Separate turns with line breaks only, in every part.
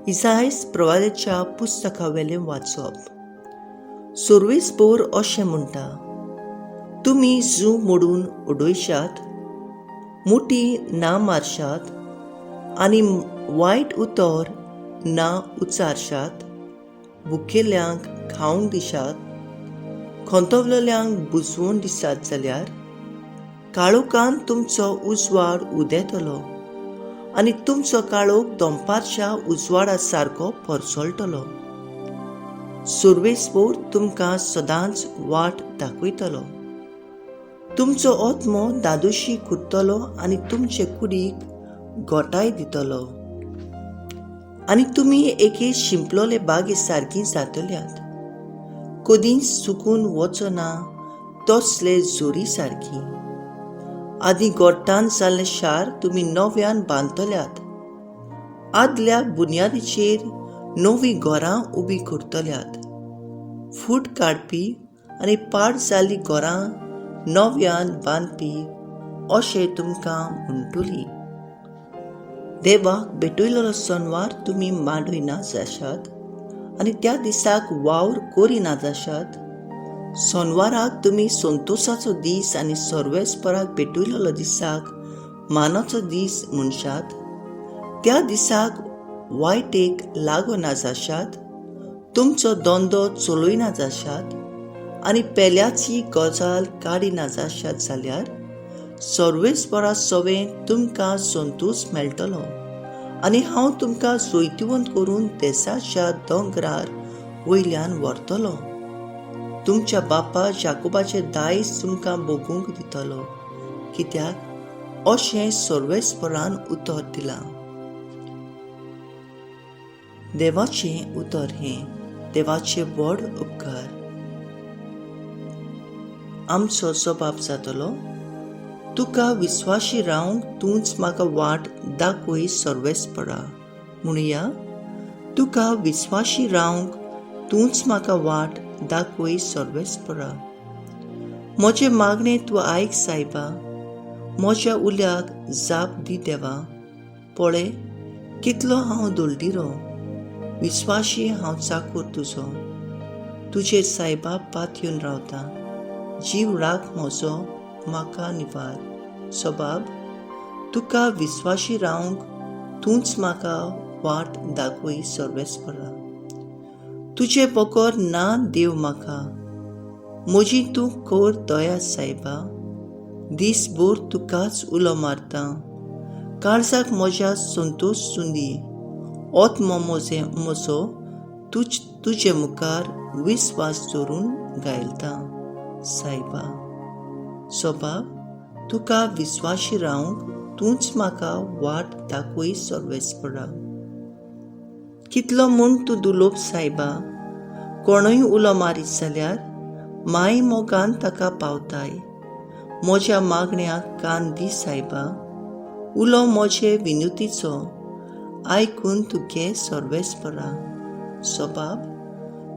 इजायस प्रवादाच्या पुस्तकावेलें वाचप. सुर्वेसभर अशें म्हणटा, तुमी जू मोडून उडयशात, मुठी ना मारशात आनी वायट उतर ना उच्चारशात, भुकेल्यांक खावंक दिशात, खंतवलेल्यांक बुजवण दिसात जाल्यार काळोखान तुमचो उजवाड उदेतलो आनी तुमचो काळोख दनपारच्या उजवाडा सारको परसळटलो. सुर्वेसभर तुमकां सदांच वाट दाखयतलो. तुमचो आत्मो दादोशी कुरतलो आनी तुमचे कुडीक गोटाय दितलो आनी तुमी एके शिंपलोले बागे सारकी जातल्यात, कदींच सुकून वचना तसले जोरी सारकी. आदीं गोट्टान जाल्लें शार तुमी नव्यान बांदतल्यात, आदल्या बुन्यादीचेर नवीं घरां उबीं करतल्यात. फूट काडपी आनी पाड जाल्लीं घरां नव्यान बांदपी अशें तुमकां म्हणटली. देवाक भेटयलेलो सनवार तुमी मांडयना जाशात आनी त्या दिसाक वावर करिना जाशात. सनवाराक तुमी संतोसाचो दीस आनी सर्वेस्पराक भेटयलेलो दिसाक मानाचो दीस म्हणशात. त्या दिसाक वायटेक लागना जाशात, तुमचो धंदो चलयना जाशात आनी पेल्याची गजाल काडिना जाशात जाल्यार सर्वेस्परा सवें तुमकां संतोश मेळटलो आनी हांव तुमकां जैतिवंत करून देसाच्या दोंगरार वयल्यान व्हरतलो. तुमच्या बापा जाकोबाचें दायज तुमकां भोगूंक दितलो, कित्याक अशें सर्वेस्परान उतर दिलां. देवाचें उतर हें देवाचे व्हड उपकार. आमचो जबाब जातलो, तुका विस्वाशी रावंक तूंच म्हाका वाट दाखय सर्वेस्परा. म्हणुया, तुका विस्वाशी रावंक तूंच म्हाका वाट दाखय सर्वेस्परा. म्हजें मागणें तूं आयक सायबा, म्हज्या उल्याक जाप दी देवा. पळय कितलो हांव दळडिरो, विस्वाशी हांव चाकूर तुजो. तुजेर सायबा पातयेवन रावता, जीव राख म्हजो म्हाका निवार. सबाब, तुका विस्वाशी रावंक तूंच म्हाका वाट दाखय सर्वेस्परा. तुजे बगर ना देव म्हाका, म्हजी तूं कर दया सायबा. दीसभर तुकाच उलो मारता, काळजाक म्हज्या संतोश चुंदी. आत्मो म्हजे म्हजो तुज तुजे मुखार विस्वास दवरून गायलता सायबा. सबाब, तुका विस्वाशी रावंक तूंच म्हाका वाट दाखय सर्वेस्परा. कितलो म्हूण तूं दुलोप सायबा, कोणूय उलो मारीत जाल्यार माय मोगान ताका पावताय. म्हज्या मागण्याक कान दी सायबा, उलो म्हजे विनवतीचो आयकून तूं घे सर्वेस्परा. सबाब,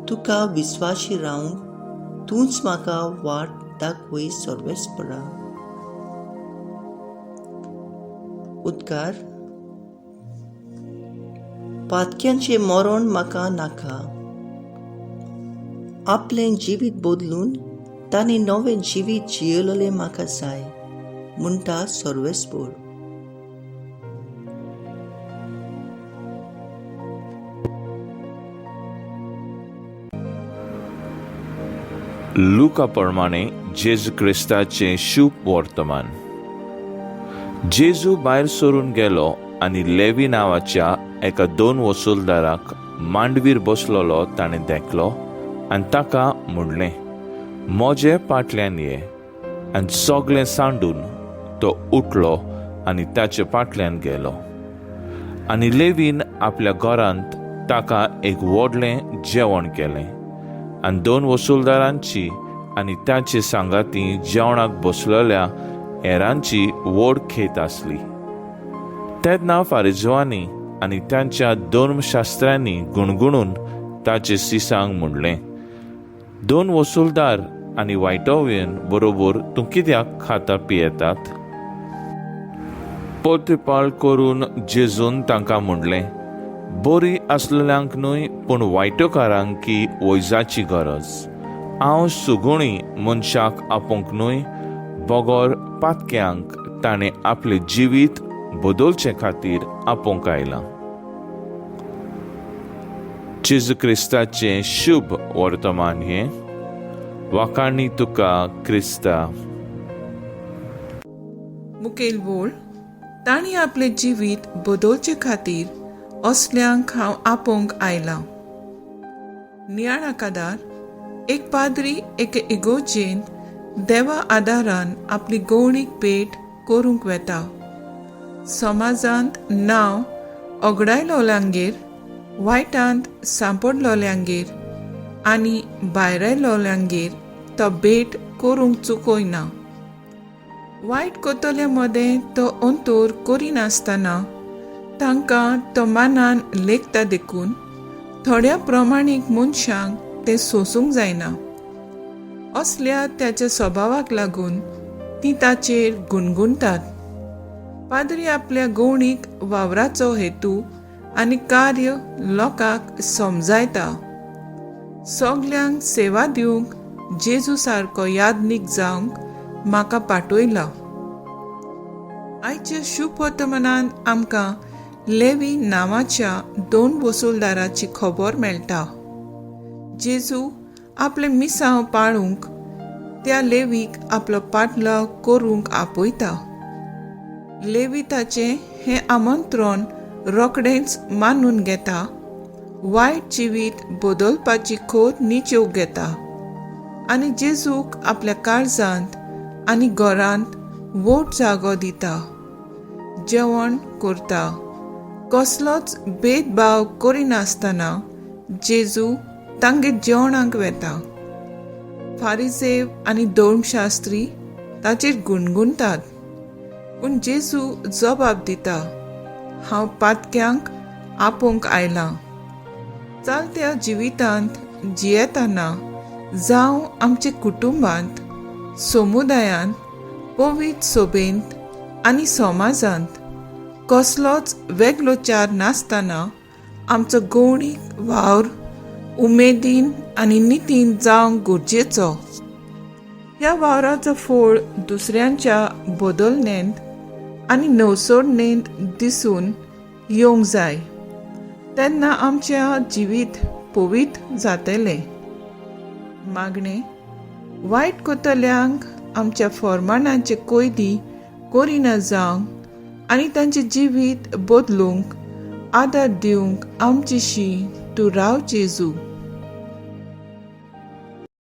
तुका विस्वाशी रावंक तूंच म्हाका वाट दाखय सर्वेस्परा. उद्गार. पातक्यांचें मरण म्हाका नाका. आपलें जिवीत बदलून ताणें नवें जिवीत जियेलें म्हाका जाय म्हणटा सर्वेस्पोर.
लुका प्रमाणे जेजू क्रिस्ताचें शुभ वर्तमान. जेजू भायर सरून गेलो आनी लेवी नांवाच्या एका दोन वसुलदाराक मांडवीर बसलेलो ताणें देखलो आनी ताका म्हणलें, म्हजे फाटल्यान ये. आनी सगळें सांडून तो उठलो आनी ताचे फाटल्यान गेलो. आनी लेवीन आपल्या घरांत ताका एक व्हडलें जेवण केलें आनी दोन वसुलदारांची आनी ताचे सांगाती जेवणाक बसलेल्या हेरांची व्हड खेत आसली. तेन्ना फारिजवांनी आनी तांच्या धर्मशास्त्र्यांनी गुणगुणून ताचे सिसांक म्हणलें, दोन वसुलदार आनी वायटोवेन बरोबर तूं कित्याक खाता पियेतात? पोतेपाळ करून जेजून तांकां म्हणलें, बरी आसलेल्यांक न्हय पूण वायटकारांक की वैजाची गरज. हांव सुगुणी मनशाक आपोवंक न्हय बगर पातक्यांक ताणें आपलें जिवीत बदलचे खातीर आपोवंक आयलां. जेजू क्रिस्ताचें शुभ वर्तमान हें. वाखाणी तुका क्रिस्ता.
मुखेल वोळ तांणी आपलें जिवीत बदलचे खातीर असल्यांक हांव आपोवंक आयलां. नियाळ आकादार एक पाद्री एके इगोर्जेंत देवा आदारान आपली गवणीक भेट करूंक वेता. समाजांत नांव ओगडायलोल्यांगेर, वायटांत सांपडलोल्यांगेर आनी भायरायलोल्यांगेर तो भेट करूंक चुकयना. वायट कोतोल्या मदें तो अंतर करिनासतना तांकां तो मानान लेखता, देखून थोड्या प्रमाणीक मनशांक तें सोंसूंक जायना. असल्या त्याच्या स्वभावाक लागून तीं ताचेर गुणगुणटात. पाद्री आपल्या गवणीक वावराचो हेतू आनी कार्य लोकांक समजायता. सगल्यांक सेवा दिवंक जेजू सारको यादनीक जावंक म्हाका पाठयला. आयच्या शुभवर्तमानान आमकां लेवी नांवाच्या दोन वसुलदाराची खबर मेळटा. जेजू आपलें मिसांव पाळूंक त्या लेवीक आपलो पाटलाव करूंक आपयता. लेवी ताचें हें आमंत्रण रोखडेंच मानून घेता, वायट जिवीत बदलपाची खोत निचेव घेता आनी जेजूक आपल्या काळजांत आनी घरांत व्हड जागो दिता. जेवण करता. कसलोच भेदभाव करिनासतना जेजू तांगेर जेवणाक वेता. फारिजेव आनी धर्मशास्त्री ताचेर गुणगुणटात, पूण जेजू जबाब दिता, हांव पातक्यांक आपोवंक आयलां. चलत्या जिवितांत जियेतना जावं आमच्या कुटुंबांत, समुदायांत, पवित्र सोबेंत आनी समाजांत कसलोच वेगळोचार नासतना आमचो गवणीक वावर उमेदीन आनी नितीन जावंक गरजेचो. ह्या वावराचो फोळ दुसऱ्यांच्या बदलणेंत आनी नवसोडणेंत दिसून येवंक जाय, तेन्ना आमच्या जिवीत पवित्र जातलें. मागणें. वायट कोतल्यांक आमच्या फॉर्मानाचे कोयदी करिना जावंक आनी तांचें जिवीत बदलूंक आदार दिवंक आमचेशी तूं राव जेजू.